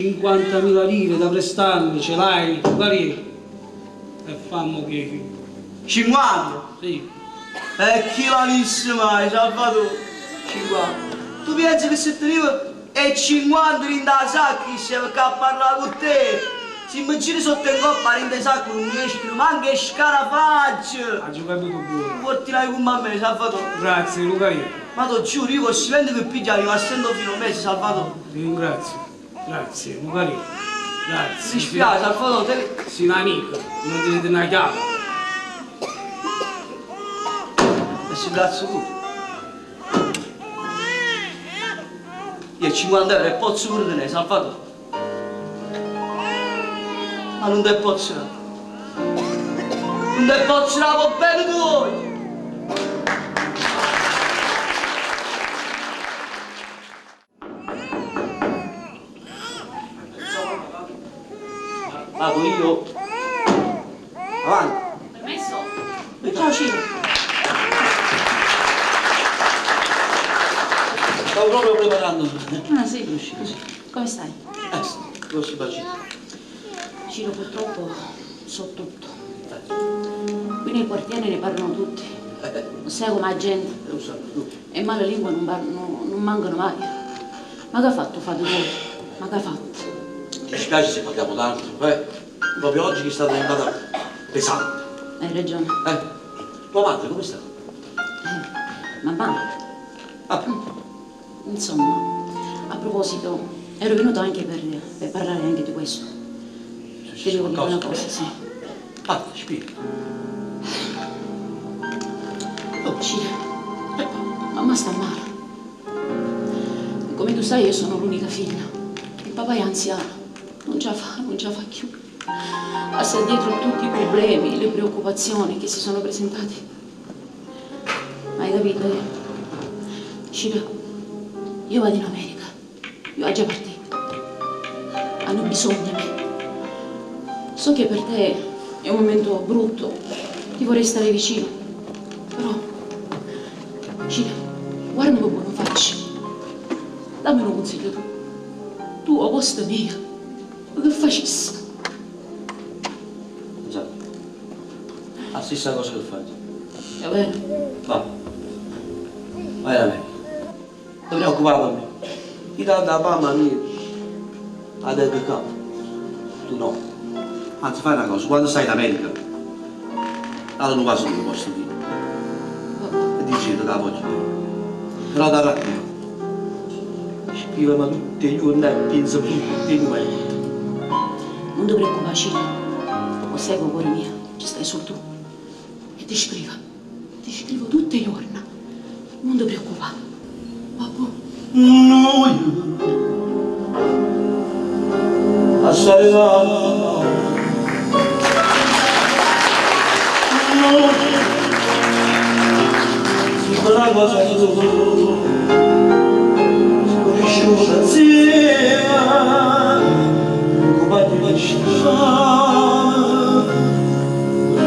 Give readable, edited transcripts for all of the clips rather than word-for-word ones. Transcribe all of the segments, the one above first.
50.000 lire da prestarmi, ce l'hai, Lucarì? E fammo piacere. 50? Sì. E chi l'avisse mai, Salvatore? 50. Tu pensi che se tenevo e 50 dint' 'a sacca io stevo ccà a parlà cu te? Si me giro sotto e 'ncoppa 'a dint' 'e sacche nun mi escono manco 'e scarafaggi! Aggio capito buono. Tu può tirà comm' a me, Salvatore. Grazie, Lucarì. Ma t'ho giuro, io con stipendio che piglio arrivo a 100 fino mese, Salvatore. Ti ringrazio. Grazie, Lucarì. Grazie. Mi dispiace, Salvatore, te... Sei un amico, non ti una chiave. E si cazzo tu. Io 50 euro e posso pure tenere, Salvatore. Ma non te posso dare. Non te posso dare, va bene tu. Vado io. Avanti. Permesso? Ciao Ciro. Stavo proprio preparando. Ah sì? Come stai? Così facile. Ciro, purtroppo so tutto. Qui nel quartiere ne parlano tutti. Sai come la gente. Lo so, tu. E male lingua non, non mancano mai. Ma che ha fatto fate voi? Ma che ha fatto? Ti dispiace se parliamo d'altro, eh? Proprio oggi che è stata diventata pesante. Hai ragione. Tua madre come sta? Mamma. Ah. Insomma, a proposito, ero venuto anche per parlare anche di questo. Ti devo dire una cosa, sì. Ah, spiega. Oh, Ciro, mamma sta male. Come tu sai, io sono l'unica figlia. Il papà è anziano, non ce la fa, non ce la fa più. Passa dietro tutti i problemi, le preoccupazioni che si sono presentati. Hai capito? Eh? Ciro, io vado in America. Io ho già partito. Hanno bisogno di me. So che per te è un momento brutto, ti vorrei stare vicino. Però, Ciro, guardami come faccio. Dammi un consiglio tu. Tu, a posto mio, che facessi? Esatto. La stessa cosa che fai. È vero? Va. Vai da me. Non ti preoccupare per me. Ti dà da mamma mia. Adesso qua. Tu no. Anzi, fai una cosa, quando stai in America, date un vaso che posso dire. E dici che la voglio bene. Però da racconto. Scrivimi tutti i giorni e pensa tutti i momenti. Non ti preoccupare, Ciro. Lo sai che cuore mio, ci stai solo tu. E ti scrivo. Ti scrivo tutti i giorni. Non ti preoccupare. Babbo. Noi a stare là. Noi si una cosa sola, si cresciuta insieme, compagni di strada,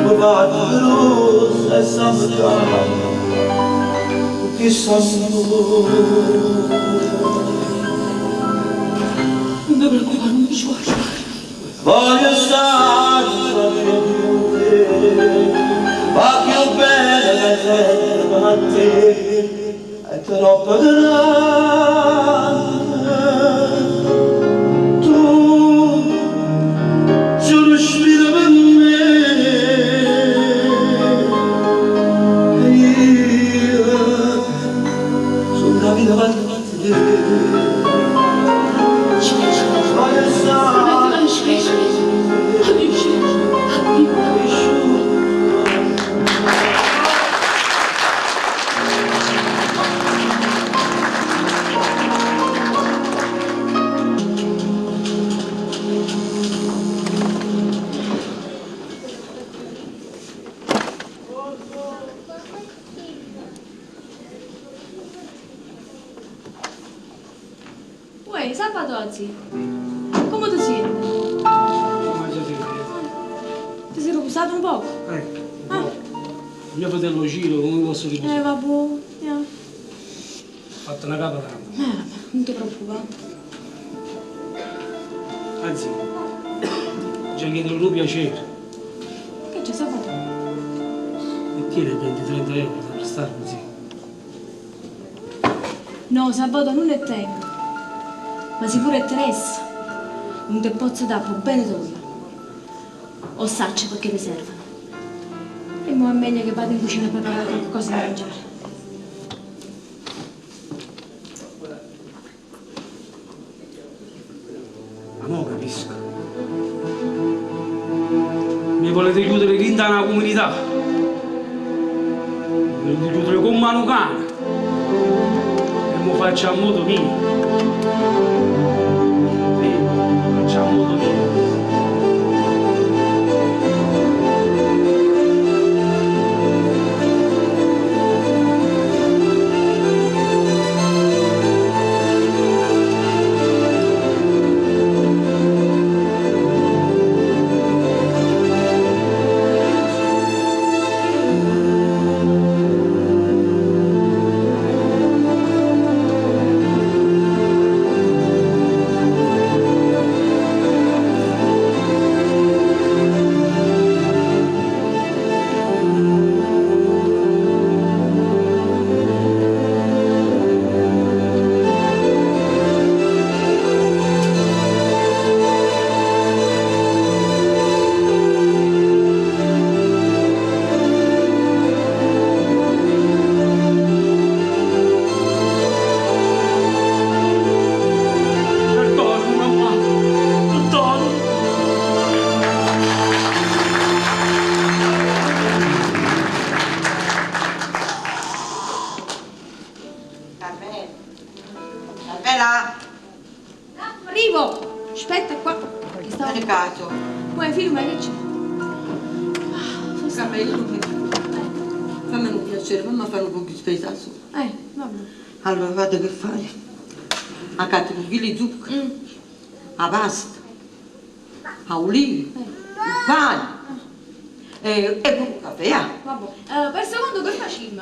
papà rossa e santa, che sanno. Non ti preoccupare, non mi ci guardo. Voglio stare con te, ma più bene che a te, è troppo grande. Tu ci respiri per me, e io sono la vita per te. Voglio stare Uè, Salvatore, come ti senti? Come già sentito? Ti sei riposato un poco? Ah. Mio fratello Ciro, come posso riposare? Vabbè, yeah. Ho fatto una capa tanto. Vabbè, non ti preoccupare. Anzi, già chiedo un piacere. Che c'è sabato? E tieni 20-30 euro da prestarmi, sì. No, sabato non è tempo. Ma sicuro è Teresa. Non te posso dare per bene tuo. O saccio perché ti servono. E mo è meglio che vado in cucina a preparare qualcosa da mangiare. Ma mo capisco. Mi volete chiudere dentro una comunità. Mi volete chiudere come un cane. E mo faccio a modo mio. Sì, faccio a modo mio. Perdono, mamma. Perdono. Carmela. Carmela, Arrivo! Aspetta qua. Che stavo... fai caso. Uè, firma, che c'è? Carmela, fammi un piacere, mamma fare un po' di spesa su. Vabbè. Allora, guarda che fai. A catti un chilo di zucchero, la pasta, la oliva, il pane e pure un caffè. ah. Vabbè. Per secondo che facciamo?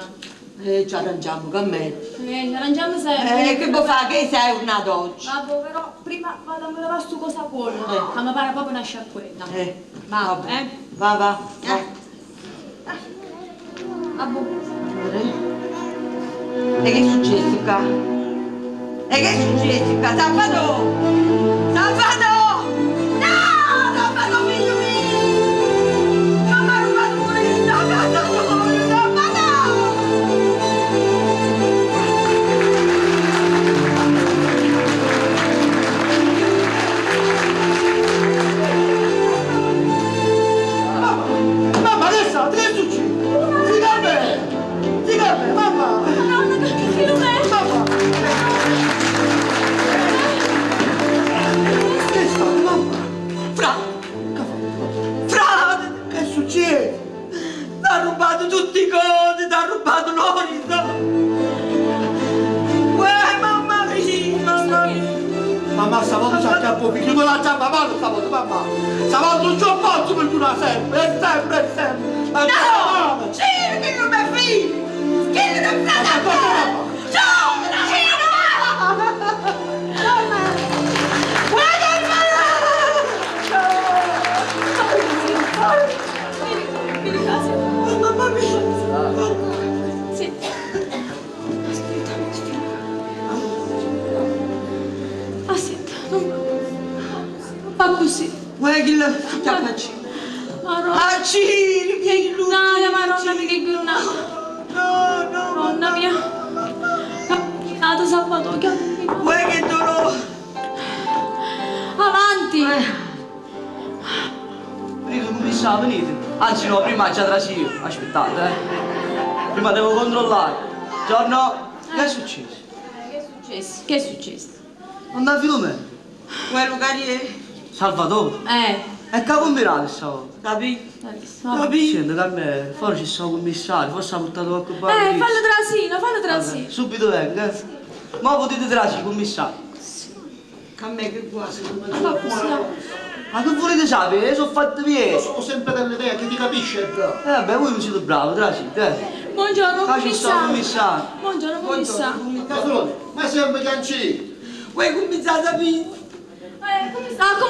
E ci arrangiamo con me. Ci arrangiamo sempre. Che vuoi fare? Che sei una oggi? Vabbè, però prima vado a lavare sto cosa buona. Che mi pare proprio una sciacquetta. Va, Vabbè. eh? Va, va, va. Vabbè. E che è successo qua? E che è successo qua? Salvatore! Salvatore! No! Salvatore figlio mio! Mamma ha rubato pure il Salvatore! Salvatore! Mamma, mamma, che sta? Che è successo? Si calme! Si calme, mamma! Madonna, che Filomena! Mamma! Che è stato, mamma? Fra! Fra! Che succede? T'ha rubato tutti i cose, t'ha rubato l'oriso! Uè, mamma mia, mamma mia! Mamma, stavolta ci acchiappo, mi chiudo la giamba, mano stavolta, mamma! Stavolta non ci ho posso per giurare sempre, e sempre, e sempre! La No! giamba, Ciro, che non è figlio! Che non è fratello! Ciao, Ciro! Mamma mia! Sì. Aspetta, aspetta. Aspetta, non... Non fa così. Guarda che la faccio. Madonna. Ah, Ciro, che Giornata, madonna mia, che giornata. No, no, Madonna mia. Camminato Salvatore, che ha combinato. Guarda che dolore! Avanti. Venite, commissario, venite. Anzi no, prima già trasio. Aspettate, eh. Prima devo controllare. Giorno, che è successo? Che è successo? Che è successo? Non da Filomena. Quello cariere, Salvatore. E che ha combinato stavolta? capito? Adesso, vabbè. Capito? Senti, Carmelo, fuori ci sta un commissario, forse ha portato qualche bambino. Fallo trasino, fallo trasino. Subito vengo, eh. Ma potete trasire, commissario. Che a me che guarda. Fa così. Ma che volete sapere? Io sono fatto Io via. sono sempre dell'idea che ti capisce, bravo. Vabbè, voi non siete bravi, trasite, eh. Buongiorno, Qua ci sta un commissario. commissario. Buongiorno, commissario. Casolone, ma sempre canci. Vuoi cominciare a sapere? Commissario,